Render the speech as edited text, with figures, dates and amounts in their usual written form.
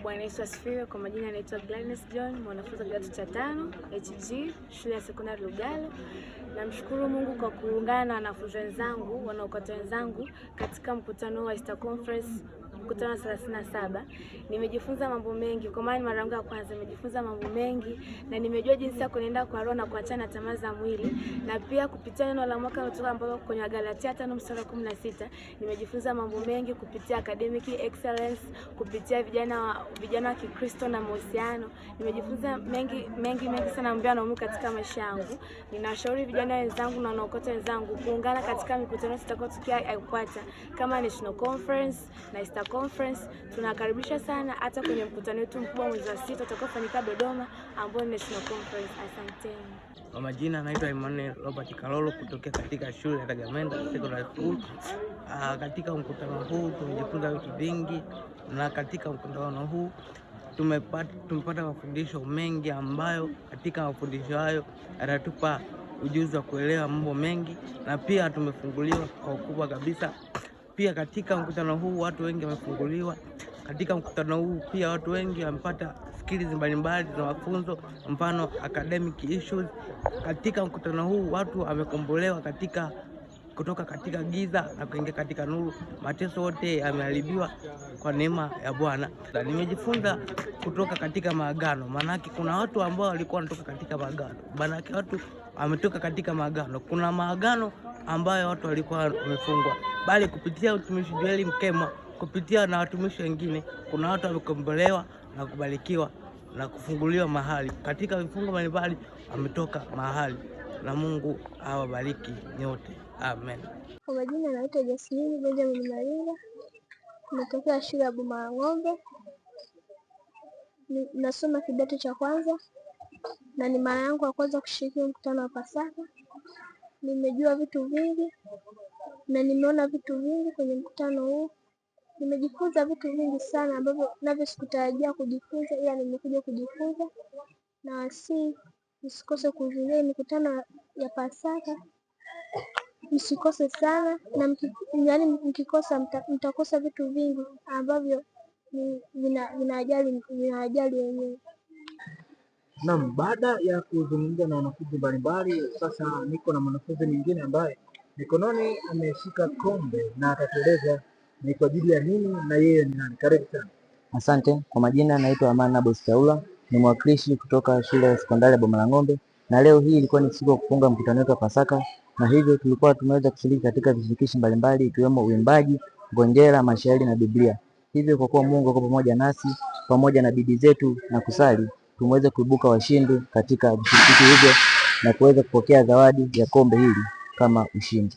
Bwana Yesu asifiwe. Kwa majina anaitwa Gladness John, mwanafunzi wa kidato cha tano HG shule ya sekondari Lugalo. Namshukuru Mungu kwa kuungana na wanafunzi wenzangu, wanaokata wenzangu katika mkutano wa Easter Conference, mkutano wa 37. Nimejifunza mambo mengi, kwa maana mara yangu ya kwanza nimejifunza mambo mengi na nimejua jinsi ya kuenenda kwa roho na kuachana na tamaa za mwili, na pia kupitia neno la mwaka kutoka ambalo kwenye Galatia 5 mstari wa 16 nimejifunza mambo mengi kupitia academic excellence, kupitia vijana wa Kikristo na mahusiano. Nimejifunza mengi mengi mengi sana ambayo yanaumuhimu katika maisha yangu. Ninawashauri vijana wenzangu na wanaokota wenzangu kuungana katika mikutano tutakayotukia IKWATA kama National Conference na Easter Conference. Tunakaribisha sana hata kwenye mkutano wetu mkubwa mwezi wa sita utakaofanyika Dodoma ambao ni National Conference. Asanteni. Kwa majina anaitwa Emmanuel Robert Kalolo kutokea katika shule ya Tagamenda Secondary School. Katika mkutano huu tumejifunza vitu vingi, na katika mkutano huu tumepata mafundisho mengi ambayo katika mafundisho hayo yatatupa ujuzi wa kuelewa mambo mengi, na pia tumefunguliwa kwa ukubwa kabisa. Pia katika mkutano huu watu wengi wamefunguliwa. Katika mkutano huu pia watu wengi wamepata skills mbalimbali za mafunzo, mfano academic issues. Katika mkutano huu watu wamekombolewa katika kutoka katika giza na kuingia katika nuru. Mateso yote yameharibiwa kwa neema ya Bwana. Nimejifunza kutoka katika maagano, maanake kuna watu ambao walikuwa wanatoka katika maagano, maanake watu wametoka katika maagano. Kuna maagano ambayo watu walikuwa wamefungwa, bali kupitia utumishi Joel Mkemwa, kupitia na watumishi wengine, kuna watu wamekombolewa na kubarikiwa na kufunguliwa mahali katika vifungo mbalimbali, wametoka mahali, na Mungu awabariki nyote, amen. Kwa majina naitwa Jasmine Benjamin Maringa, natokea shule ya Boma la Ng'ombe, nasoma kidato cha kwanza na ni mara yangu ya kwanza kushiriki mkutano wa Pasaka. Nimejua vitu vingi na nimeona vitu vingi kwenye mkutano huu. Nimejifunza vitu vingi sana ambavyo navyo sikutarajia kujifunza, ila nimekuja kujifunza, na wasihi msikose kuhudhuria mikutano ya Pasaka, msikose sana na yaani mkikosa mtakosa vitu vingi ambavyo vinawajali wenyewe. Naam, baada ya kuzungumza na wanafunzi mbalimbali, sasa niko na mwanafunzi mwingine ambaye mikononi ameshika kombe na atatueleza ni kwa ajili ya nini na yeye ni nani. Karibu sana. Asante. Kwa majina naitwa Amani Nabos Chaula, ni mwakilishi kutoka shule ya sekondari ya Boma la Ng'ombe, na leo hii ilikuwa ni siku ya kufunga mkutano wetu wa Pasaka, na hivyo tulikuwa tumeweza kushiriki katika vishirikishi mbalimbali ikiwemo uimbaji, ngonjera, mashairi na Biblia. Hivyo kwa kuwa Mungu yuko pamoja nasi pamoja na bidii zetu na kusali, tumeweza kuibuka washindi katika vishirikishi hivyo na kuweza kupokea zawadi ya kombe hili kama ushindi.